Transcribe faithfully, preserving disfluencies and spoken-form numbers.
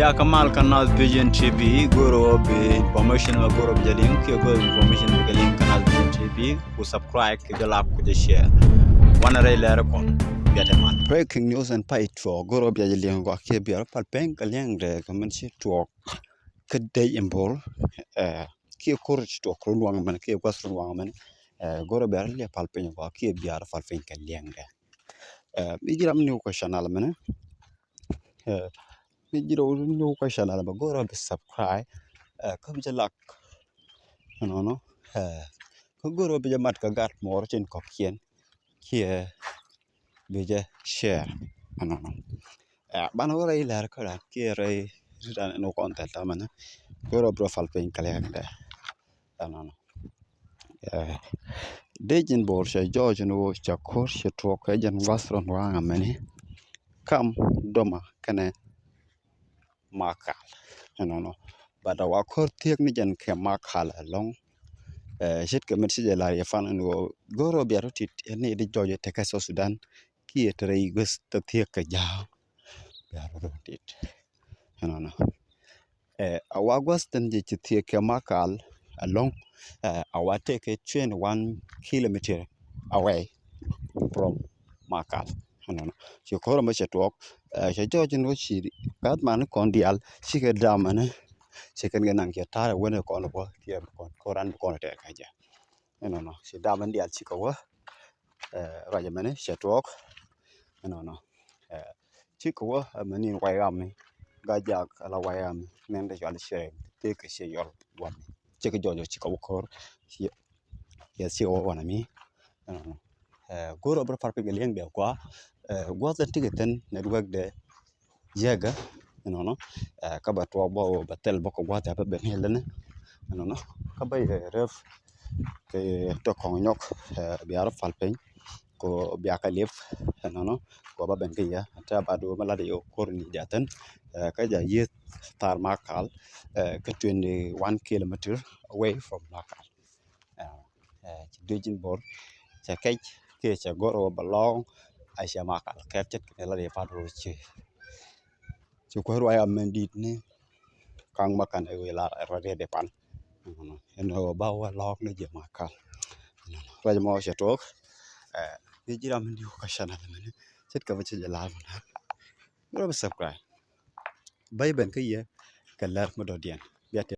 Ya kamal kä Naath Vision T V, go̱o̱rä bi information mɛ go̱o̱rä bi jɛ liŋ, kiɛ go̱o̱rä bi information bi jɛ liŋ kä Naath Vision T V, ku subscribe, ku jɛ like, ku jɛ share. Wanɛ rɛy lɛr kɔn, biatɛ mal. Breaking news ɛn pay tuɔɔk, go̱o̱rä bi jɛ liŋ gɔaa kiɛ biar pal piny kɛ liŋ dɛ kɛ min ci tuɔɔk kä dec in bol, eh, kiɛ ko̱r ci tuɔɔk run waŋ mɛn, kiɛ gua̱th run waŋ mɛn, eh, go̱o̱rä biar liɛ pal piny gɔaa kiɛ biar pal piny kɛ liŋ dɛ. Eh, mi ji̱ ram new kä channel mɛn, eh, mi ji̱ ram new kä channel mɛ go̱o̱rä bi subscribe, eh, kä bi jɛ like. Ɛnɔnɔ, eh, kä go̱o̱rä bi jɛ mat kä gat mɔɔr tin kɔ̱kiɛn kiɛ bi jɛ share. Ɛnɔnɔ, eh, banɛ wä rɛy lɛr kä ran kiɛ rɛy ri ran ɛn wä kɔn thɛl tamɛnɛ. Go̱o̱rä bi rɔ pal piny kɛ liŋ dɛ. Ɛnɔnɔ. Eh, dec in bol cɛ jɔɔc in wä cɛ ko̱r cɛ tuɔɔk kɛ jɛn gua̱th run waŋ amɛni kam doma kɛnɛ Makal. Ɛnɔnɔ. But a wa ko̱r thiek ni jɛn kɛ Makal ɛlɔ̱ŋ. Eh, ce̱tkɛ min ci jɛ lar yɛ pan in wä go̱o̱rä biar wä tit ɛn ni di jɔɔc tekɛ South Sudan kiɛ te rɛy gua̱th te thiek kɛ ja̱a̱. Biar wä tit. Ɛnɔnɔ. Eh, a wa gua̱th tin jɛ ci thiek kɛ Makal ɛlɔ̱ŋ, eh, a wa tekɛ twenty one kilometer away from Makal. Ɛnɔnɔ. Ci ko̱r mɛ cɛ tuɔɔk, eh, cɛ jɔɔc in wä ci gat man kɔn diaal cikɛ dam ɛnɛ, cikɛ ni naŋ cɛ ta̱a̱ wänɛ kɔn bä kiɛ kɔn ko̱ran kɔn tɛɛr kä jɛ. Ɛnɔnɔ. Ci dam ɛn diaal cikɛ wä, eh, ruac ɛmɛni cɛ tuɔɔk. Ɛnɔnɔ. Eh, cikɛ wä ɛmɛni way ram mi ga jak ala way ram mi nɛn dee cual cɛ tëëkɛ cɛ yɔl wami. Cikɛ jɔɔc cikɛ wä ko̱r. Yɛ cikɛ wä wanami. Ɛnɔnɔ. Eh, go̱o̱rä bi rɔ pal piny kɛ liŋ dɛ gɔaa. Eh, gua̱th ɛn tikɛ thin network dɛ jiäkä. Ɛnɔnɔ. Eh, kä bɛ tuɔɔk bä bɛ thil bä kɛ gua̱th ya bä ben hilɛ ni. Ɛnɔnɔ. Kä bä yɛ rep kɛ tɔ kɔŋ nyɔk, eh, bia rɔ pal piny kɛ bia kɛ liep. Ɛnɔnɔ. Kɛ bä ben kɛ yɛ tɛ ba du mɛ lat yɛ ko̱r ni dia thin. Eh, kä ja yieth thar Makal, eh, kä twenty one kilometer away from Makal. Eh, eh, ci duec in bol cɛ kɛc kiɛ cɛ go̱r wä bɛ lɔŋ a cɛ Makal kɛp ce̱tkɛ ni lat yɛ pat wä ci. Ci kuäär ruac a mɛn dit ni kaŋ ma kan ɛ wee lar ɛ ruac riɛt ipan. Ɛn ɣöö ba wä lɔk ni jɛ Makal. Ruac mɔ cɛ tuɔɔk. Eh, ni ji̱ ram ni kä channel mɛni ce̱tkɛ bä cɛ jɛ lar mɔ na. Rɔ bi subscribe. Ba i̱ ben kä yɛ kɛ lɛr mi dɔ̱diɛn. Bia tɛ